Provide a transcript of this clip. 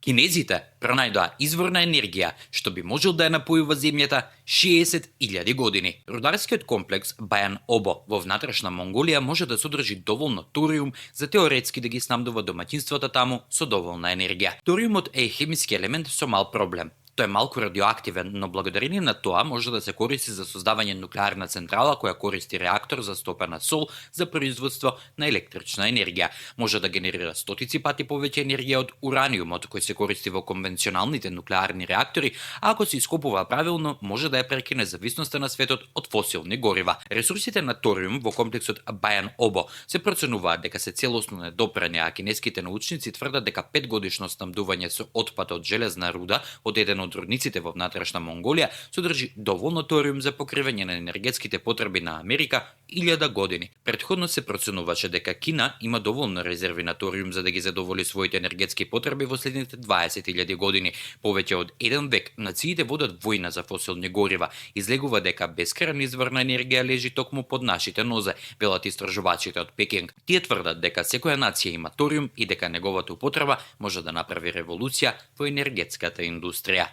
Кинезите пронајдоа извор на енергија што би можел да ја напојува земјата 60.000 години. Рударскиот комплекс Баян Обо во внатрешна Монголија може да содржи доволно ториум за теоретски да ги снабдува домаќинствата таму со доволна енергија. Ториумот е хемиски елемент со мал проблем. Тој е малку радиоактивен, но благодарение на тоа може да се користи за создавање нуклеарна централа која користи реактор за стопена сол за производство на електрична енергија. Може да генерира стотици пати повеќе енергија од ураниумот кој се користи во конвенционалните нуклеарни реактори, а ако се ископува правилно, може да ја прекине зависноста на светот од фосилни горива. Ресурсите на ториум во комплексот Баян Обо се проценуваат дека се целосно недопрени, а кинеските научници тврдат дека 5-годишно снабдување со отпад од железна руда од еден од рудниците во внатрешна Монголија содржи доволно ториум за покривање на енергетските потреби на Америка 1000 години. Претходно се проценуваше дека Кина има доволно резерви на ториум за да ги задоволи своите енергетски потреби во следните 20.000 години. Повеќе од еден век нациите водат војна за фосилни горива. Излегува дека бескрајен извор на енергија лежи токму под нашите нозе, велат истражувачите од Пекинг. Тие тврдат дека секоја нација има ториум и дека неговата употреба може да направи револуција во енергетската индустрија.